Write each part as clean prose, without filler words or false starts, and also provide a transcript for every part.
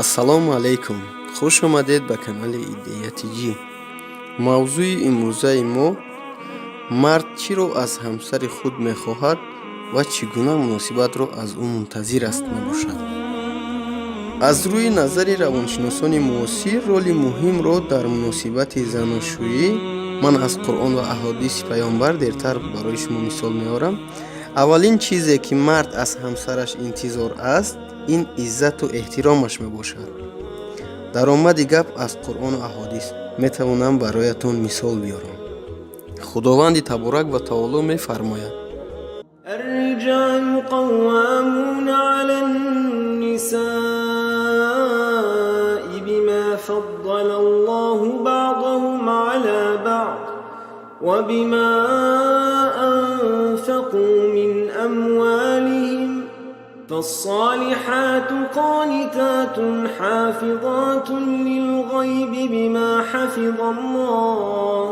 Ассалому алайкум, хуш омадед ба канали Идея ТҷМавзӯи имрӯзаи мо: мард чиро аз ҳамсари худ мехоҳад ва чӣ гуна муносибатро аз ӯ мунтазир аст мебошад. Аз рӯи назари равоншиносони муосир, роли муҳимро дар муносибати заношӯӣ, ман аз Қуръон ва аҳодиси Паёмбар дертар барои шумо мисол меорам, аввалин чизе, ки мард аз ҳамсараш интизор аст, ин иззату эҳтиромаш мебошад. Даромади гап аз Қуръону аҳодис метавонам бароятон мисол биёрам. Худованди таборак ва таоло мефармояд: الرجال قوامون على النساء بما فضل الله بعضهم على بعض وبما أنفقوا من أموالهم. فالصالحات قانتات حافظات للغيب بما حفظ الله،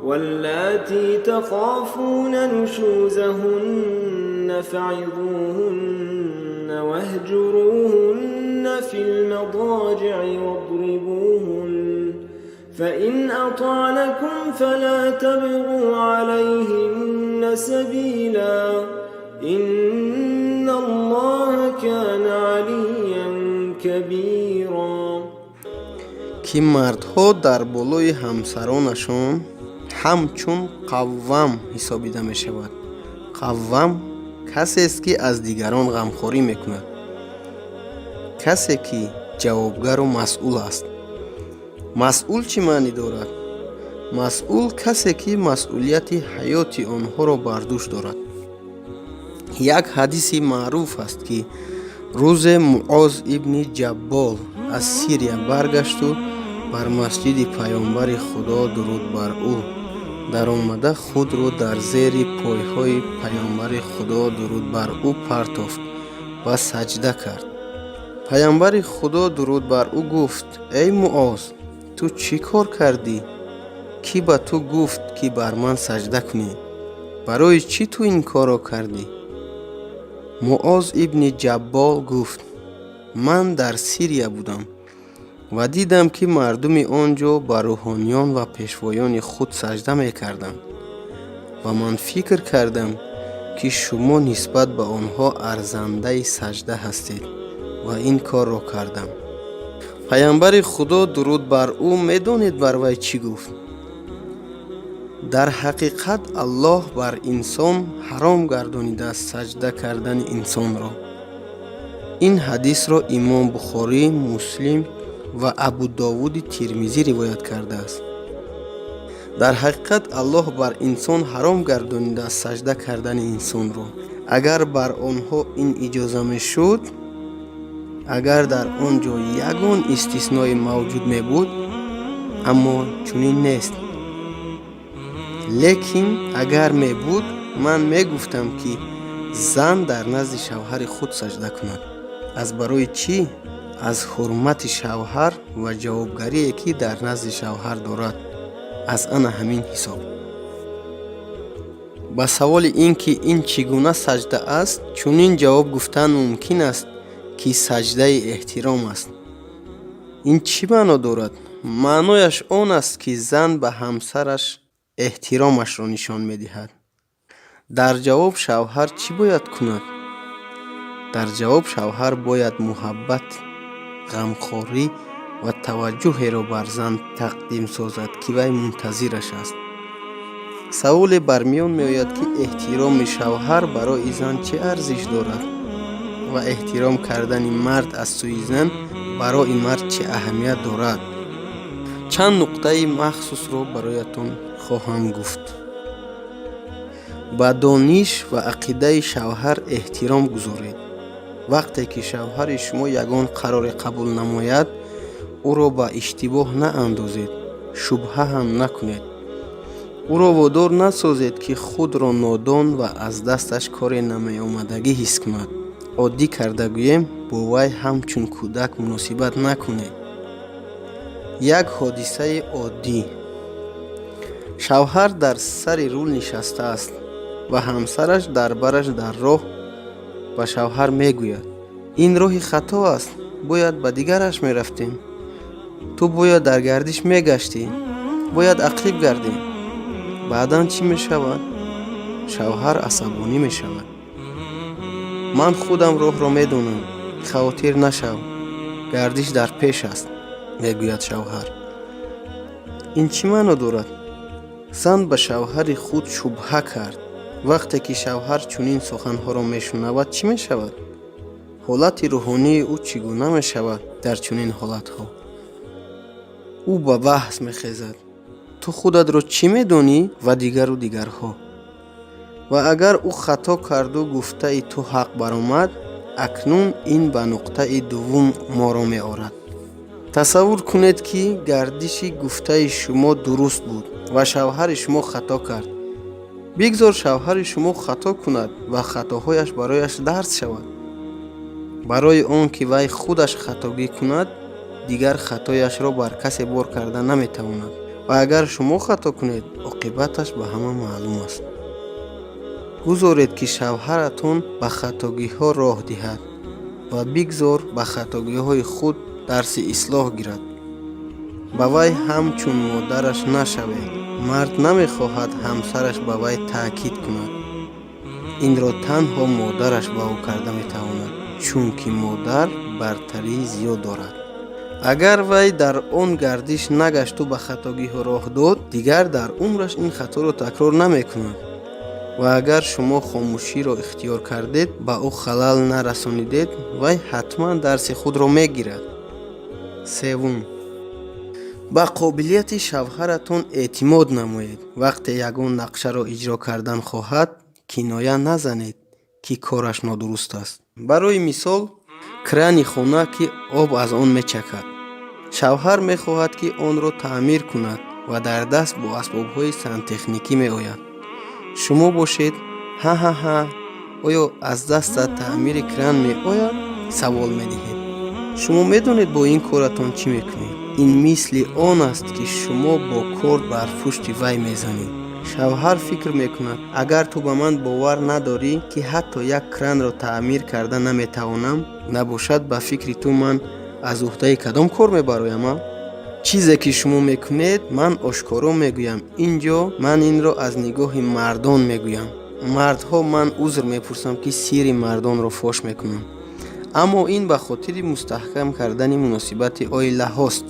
واللاتي تخافون نشوزهن فعظوهن واهجروهن في المضاجع واضربوهن، فإن أطعنكم فلا تبغوا عليهن سبيلا، إن الله كان عليا كبيرا. Ки мардҳо дар болои ҳамсаронашон ҳамчун қаввам ҳисобида мешавад. Қаввам касест, ки аз дигарон ғамхорӣ мекунад, касе, ки ҷавобгару масъул аст. Масъул чӣ маънӣ дорад? Масъул касе, ки масъулияти ҳаёти онҳоро бар дӯш дорад. Як ҳадиси маъруф аст, ки рӯзе Муоз ибни Ҷаббол аз Сирия баргашту бар масҷиди Паёмбари Худо, дуруд бар ӯ, даромада, худро дар зери пойҳои Паёмбари Худо, дуруд бар ӯ, партофт ва саҷда кард. Паёмбари Худо, дуруд бар ӯ, гуфт: «Эй Муоз, ту чӣ кор кардӣ? Кӣ ба ту гуфт, ки бар ман саҷда кунӣ? Барои чӣ ту ин корро кардӣ?» Муоз ибни Ҷаббол гуфт: «Ман дар Сирия будам ва дидам, ки мардуми он ҷо ба рӯҳониён ва пешвоёни худ саҷда мекарданд, ва ман фикр кардам, ки шумо нисбат ба онҳо арзандаи саҷда ҳастед, ва ин корро кардам». Паёмбари Худо, дуруд бар ӯ, медонед, бар вай чӣ гуфт? «Дар ҳақиқат, Аллоҳ бар инсон ҳаром гардонидааст саҷда кардани инсонро». Ин ҳадисро имом Бухорӣ, Муслим ва Абудовуди Термизӣ ривоят кардааст. Дар ҳақиқат, Аллоҳ бар инсон ҳаром гардонидааст саҷда кардани инсонро. Агар бар онҳо ин иҷоза мешуд, агар дар он ҷо ягон истисное мавҷуд мебуд, аммо чунин нест. Лекин агар мебуд, ман мегуфтам, ки зан дар назди шавҳари худ саҷда кунад. Аз барои чӣ? Аз ҳурмати шавҳар ва ҷавобгарие, ки дар назди шавҳар дорад, аз ана ҳамин ҳисоб. Ба саволи ин ки ин чӣ гуна саҷда аст, чунин ҷавоб гуфтан мумкин аст, ки саҷдаи эҳтиром аст. Ин чӣ маъно дорад? Маънояш он аст, ки зан ба ҳамсараш эҳтиромашро нишон медиҳад. Дар ҷавоб шавҳар чӣ бояд кунад? Дар ҷавоб шавҳар бояд муҳаббат, ғамхорӣ ва таваҷҷӯҳеро бар зан тақдим созад, ки вай мунтазираш аст. Саволе бар миён меояд, ки эҳтироми шавҳар барои зан чӣ арзиш дорад ва эҳтиром кардани мард аз сӯи зан барои мард чӣ аҳамият дорад? Чанд нуқтаи махсусро бароятон хоҳам гуфт. Ба дониш ва ақидаи шавҳар эҳтиром гузоред. Вақте ки шавҳари шумо ягон қароре қабул намояд, ӯро ба иштибоҳ наандозед, шубҳа ҳам накунед. Ӯро водор насозед, ки худро нодон ва аз дасташ коре намеомадагӣ ҳис кунад. Оддӣ карда гӯем, бо вай ҳамчун кӯдак муносибат накунед. Як ҳодисаи оддӣ: шавҳар дар сари рул нишастааст ва ҳамсараш дар бараш. Дар роҳ ба шавҳар мегӯяд: «Ин роҳи хато аст, Бояд ба дигараш мерафтем. Ту бояд дар гардиш мегаштӣ. Бояд ақиб гардем. Баъдан чӣ мешавад? Шавҳар асабонӣ мешавад. Ман худам роҳро медонам, хавотир нашав, гардиш дар пеш аст, мегӯяд шавҳар. Ин чӣ маъно дорад? Зан ба шавҳари худ шубҳа кард. Вақте ки шавҳар чунин суханҳоро мешунавад, чӣ мешавад? Ҳолати рӯҳонии ӯ чӣ гуна мешавад дар чунин ҳолатҳо? Ӯ ба баҳс мехезад. Ту худатро чӣ медонӣ ва дигару дигарҳо. Ва агар ӯ хато карду гуфтаи ту ҳақ баромад, акнун ин ба нуқтаи дуввум моро меорад. Тасаввур кунед, ки гардиши гуфтаи шумо дуруст буд ва шавҳари шумо хато кард. Бигзор шавҳари шумо хато кунад ва хатоҳояш барояш дарс шавад. Барои он ки вай худаш хатогӣ кунад, дигар хатояшро бар касе бор карда наметавонад. Ва агар шумо хато кунед, оқибаташ ба ҳама маълум аст. Гузоред, ки шавҳаратон ба хатогиҳо роҳ диҳад ва бигзор ба хатогиҳои худ дарси ислоҳ гирад. Ба вай ҳамчун модараш нашавед. Мард намехоҳад ҳамсараш ба вай таъкид кунад. Инро танҳо модараш ба ӯ карда метавонад, чунки модар бартарии зиёд дорад. Агар вай дар он гардиш нагашту ба хатогиҳо роҳ дод, дигар дар умраш ин хаторо такрор намекунад. Ва агар шумо хомӯширо ихтиёр кардед, ба ӯ халал нарасонидед, вай ҳатман дарси худро мегирад. Севум, ба қобилияти шавҳаратон эътимод намоед. Вақте ягон нақшаро иҷро кардан хоҳад, киноя назанед, ки кораш нодуруст аст. Барои мисол, крани хона, ки об аз он мечакад. Шавҳар мехоҳад, ки онро таъмир кунад ва дар даст бо асбобҳои сантехникӣ меояд. Шумо бошед: «Ҳа-ҳа-ҳа, оё аз дастат таъмири кран меояд?» савол медиҳед. Шумо медонед, бо ин коратон чӣ мекунед? Ин мисли он аст, ки шумо бо корд бар пушти вай мезанед. Шавҳар фикр мекунад: агар ту ба ман бовар надорӣ, ки ҳатто як кранро таъмир карда наметавонам, набошад, ба фикри ту ман аз уҳдаи кадом кор мебароям, а? Чизе ки шумо мекунед, ман ошкоро мегӯям, ин ҷо ман инро аз нигоҳи мардон мегӯям. Мардҳо, ман узр мепурсам, ки сирри мардонро фош мекунам, аммо ин ба хотири мустаҳкам кардани муносибати оилаҳост.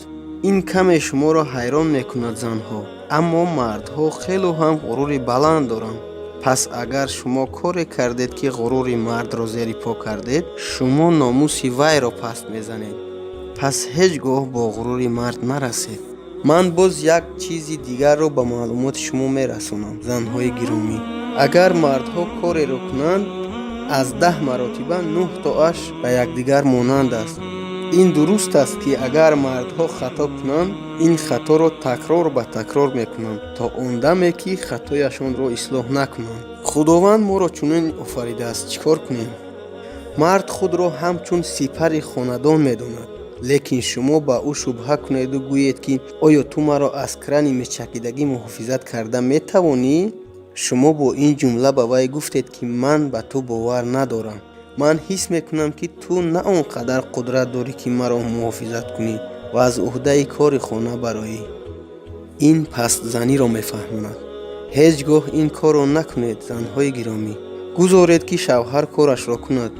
Ин каме шуморо ҳайрон мекунад, занҳо, аммо мардҳо хело ҳам ғурури баланд доранд. Пас агар шумо коре кардед, ки ғурури мардро зери по кардед, шумо номуси вайро паст мезанед. Пас ҳеҷ гоҳ бо ғурури мард нарасед. Ман боз як чизи дигарро ба маълумоти шумо мерасонам, занҳои гиромӣ. Агар мардҳо кореро кунанд, аз 10 маротиба нӯҳ тоаш ба якдигар монанд аст. Ин дуруст аст, ки агар мардҳо хато кунанд, ин хаторо такрор ба такрор мекунанд, то он даме ки хатояшонро ислоҳ накунанд. Худованд моро чунин офаридааст, чӣ кор кунем? Мард худро ҳамчун сипари хонадон медонад, лекин шумо ба ӯ шубҳа кунеду гӯед, ки оё ту маро аз крани мечакидагӣ муҳофизат карда метавонӣ? Шумо бо ин ҷумла ба вай гуфтед, ки ман ба ту бовар надорам. Ман ҳис мекунам, ки ту на он қадар қудрат дорӣ, ки маро муҳофизат кунӣ ва аз уҳдаи кори хона бароӣ. Ин пастзаниро мефаҳмонад. Ҳеҷ гоҳ ин корро накунед, занҳои гиромӣ. Гузоред, ки шавҳар корашро кунад.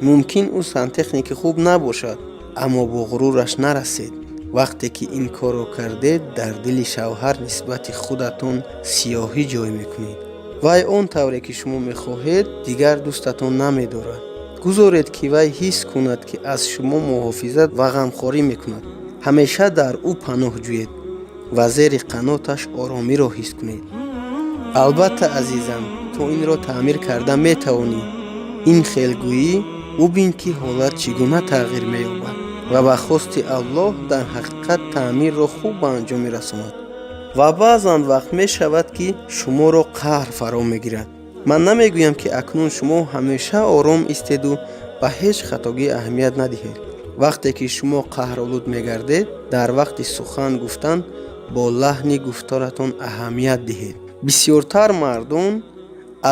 Мумкин ӯ сантехники хуб набошад, аммо бо ғурураш нарасед. Вақте ки ин корро кардед, дар дили шавҳар нисбати худатон сиёҳӣ ҷой мекунед. Вай он тавре ки шумо мехоҳед, дигар дӯстатон намедорад. Гузоред, ки вай ҳис кунад, ки аз шумо муҳофизат ва ғамхорӣ мекунад. Ҳамеша дар ӯ паноҳ ҷӯед ва зери қаноташ оромиро ҳис кунед. Албатта, азизам, ту инро таъмир карда метавонӣ. Ин хелгӯӣ, бубин, ки ҳолат чӣ гуна тағйир меёбад ва ба хости Аллоҳ дар ҳақиқат таъмирро хуб ба анҷом мерасонад. Ва баъзан вақт мешавад, ки шуморо қаҳр фаро мегирад. Ман намегӯям, ки акнун шумо ҳамеша ором истеду ба ҳеҷ хатогӣ аҳамият надиҳед. Вақте ки шумо қаҳролуд мегардед, дар вақти сухан гуфтан бо лаҳни гуфторатон аҳамият диҳед. Бисёртар мардон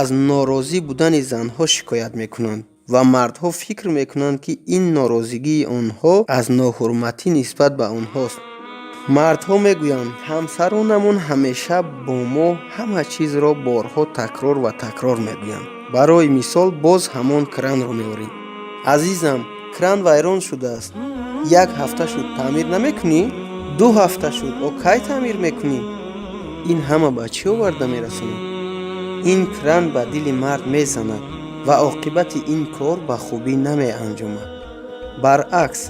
аз норозӣ будани занҳо шикоят мекунанд. Ва мардҳо фикр мекунанд, ки ин норозигии онҳо аз ноҳурматӣ нисбат ба онҳост. Мардҳо мегӯянд: ҳамсаронамон ҳамеша бо мо ҳама чизро борҳо такрор ва такрор мегӯянд. Барои мисол, боз ҳамон кранро меорем. Азизам, кран вайрон шудааст. Як ҳафта шуд, таъмир намекунӣ? 2 ҳафта шуд, о кай таъмир мекунӣ? Ин ҳама ба чӣ оварда мерасонад? Ин кран ба дили мард мезанад ва оқибати ин кор ба хубӣ намеанҷомад. Баръакс,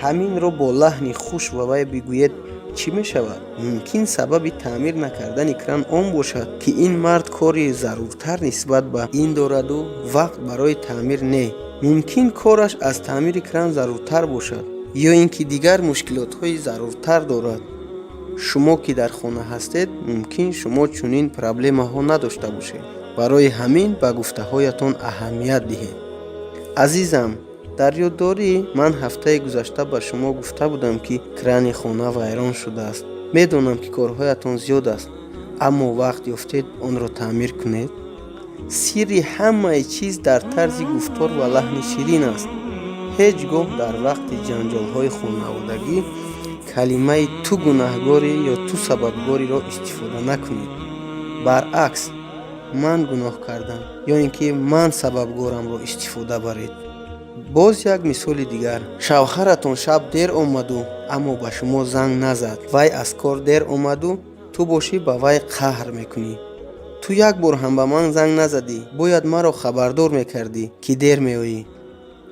ҳаминро бо лаҳни хуш ба вай бигӯед, чӣ мешавад? Мумкин сабаби таъмир накардани кран он бошад, ки ин мард кори заруртар нисбат ба ин дораду вақт барои таъмир не. Мумкин кораш аз таъмири кран заруртар бошад ё ин ки дигар мушкилотҳои заруртар дорад. Шумо ки дар хона ҳастед, мумкин шумо чунин проблемаҳо надошта бошед. Барои ҳамин ба гуфтаҳоятон аҳамият диҳед. Азизам, дар ёд дорӣ, ман ҳафтаи гузашта ба шумо гуфта будам, ки крани хона вайрон шудааст. Медонам, ки корҳоятон зиёд аст, аммо вақт ёфтед онро таъмир кунед. Сирри ҳамаи чиз дар тарзи гуфтор ва лаҳни ширин аст. Ҳеҷ гоҳ дар вақти ҷанҷолҳои хонаводагӣ калимаи ту гунаҳгорӣ ё ту сабабгориро истифода накунед. Баръакс, ман гуноҳ кардам ё ин ки ман сабабгорамро истифода баред. Боз як мисоли дигар. Шавҳаратон шаб дер омаду, аммо ба шумо занг назад. Вай аз кор дер омаду, ту бошӣ ба вай қаҳр мекунӣ. Ту як бор ҳам ба ман занг назадӣ, бояд маро хабардор мекардӣ, ки дер меоӣ.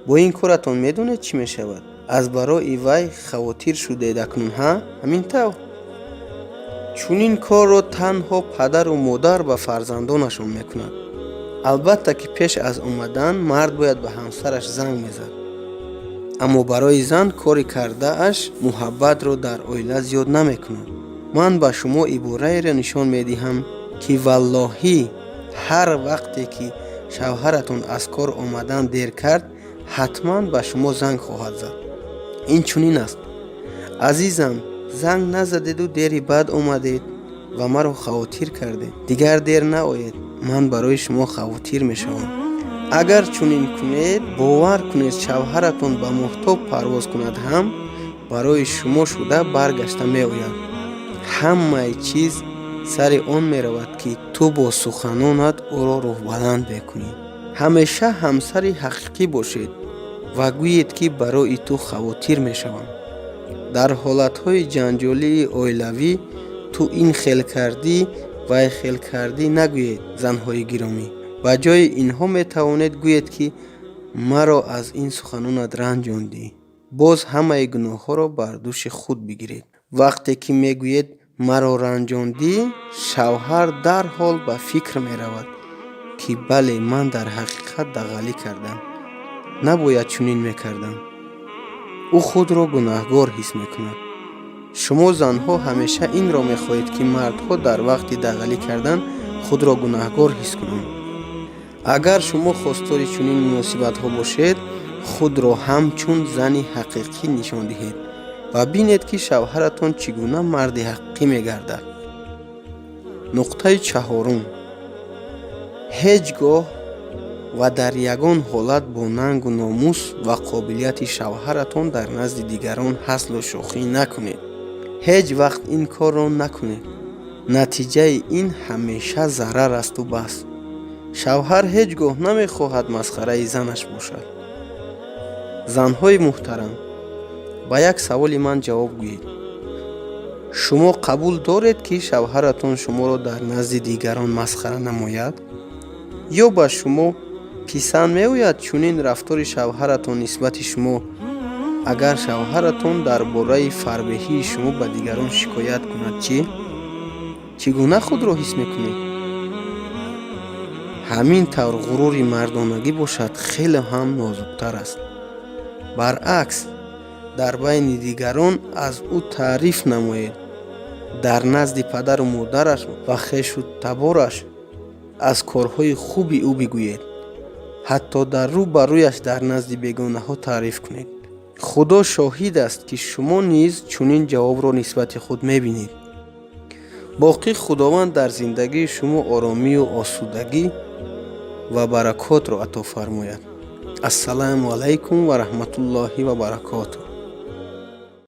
Бо ин коратон медонед чӣ мешавад? Аз барои вай хавотир шудед акнун, ҳа? Ҳамин тавр? Чунин корро танҳо падару модар ба фарзандонашон мекунад. Албатта, ки пеш аз омадан мард бояд ба ҳамсараш занг мезад. Аммо барои зан кори кардааш муҳаббатро дар оила зиёд намекунад. Ман ба шумо ибораеро нишон медиҳам, ки валлоҳӣ ҳар вақте ки шавҳаратон аз кор омадан дер кард, ҳатман ба шумо занг хоҳад зад. Ин чунин аст. Азизам, занг назадеду дери баъд омадед ва маро хавотир кардед. Дигар дер наоед, ман барои шумо хавотир мешавам. Агар чунин кунед, бовар кунед, шавҳаратон ба моҳтоб парвоз кунад ҳам барои шумо шуда баргашта меояд. Ҳамаи чиз сари он меравад, ки ту бо суханонат ӯро рӯҳбаланд мекунӣ. Ҳамеша ҳамсари ҳақиқӣ бошед ва гӯед, ки барои ту хавотир мешавам. Дар ҳолатҳои ҷанҷолии оилавӣ ту ин хел кардӣ, вай хел кардӣ нагӯед, занҳои гиромӣ. Ба ҷои инҳо метавонед гӯед, ки маро аз ин суханонат ранҷондӣ. Боз ҳамаи гуноҳҳоро бар дӯши худ бигиред. Вақте ки мегӯед маро ранҷондӣ, шавҳар дарҳол ба фикр меравад, ки бале, ман дар ҳақиқат дағалӣ кардам. Набояд чунин мекардам. Ӯ худро гунаҳгор ҳис мекунад. Шумо занҳо ҳамеша инро мехоҳед, ки мардҳо дар вақти дағалӣ кардан худро гунаҳгор ҳис кунанд. Агар шумо хостори чунин муносибатҳо бошед, худро ҳамчун зани ҳақиқӣ нишон диҳед ва бинед, ки шавҳаратон чӣ гуна марди ҳақиқӣ мегардад. Нуқтаи чаҳорум. Ҳеҷ гоҳ ва дар ягон ҳолат бо нангу номус ва қобилияти шавҳаратон дар назди дигарон ҳаслу шӯхӣ накунед. Ҳеҷ вақт ин корро накунед. Натиҷаи ин ҳамеша зарар асту бас. Шавҳар ҳеҷ гоҳ намехоҳад масхараи занаш бошад. Занҳои муҳтарам, ба як саволи ман ҷавоб гӯед. Шумо қабул доред, ки шавҳаратон шуморо дар назди дигарон масхара намояд? Ё ба шумо писанд меояд чунин рафтори шавҳаратон нисбати шумо, агар шавҳаратон дар бораи фарбеҳии шумо ба дигарон шикоят кунад, чӣ? Чӣ гуна худро ҳис мекунед? Ҳамин тавр ғурури мардонагӣ бошад хеле ҳам нозуктар аст. Баръакс, дар байни дигарон аз ӯ таъриф намоед. Дар назди падару модараш ва хешу табораш аз корҳои хуби ӯ бигӯед. Ҳатто дар рӯ ба рӯяш дар назди бегонаҳо таъриф кунед. Худо шоҳид аст, ки шумо низ чунин ҷавобро нисбати худ мебинед. Боқӣ Худованд дар зиндагии шумо оромию осудагӣ ва баракотро ато фармояд. Ассалому алайкум ва раҳматуллоҳи ва баракотуҳ.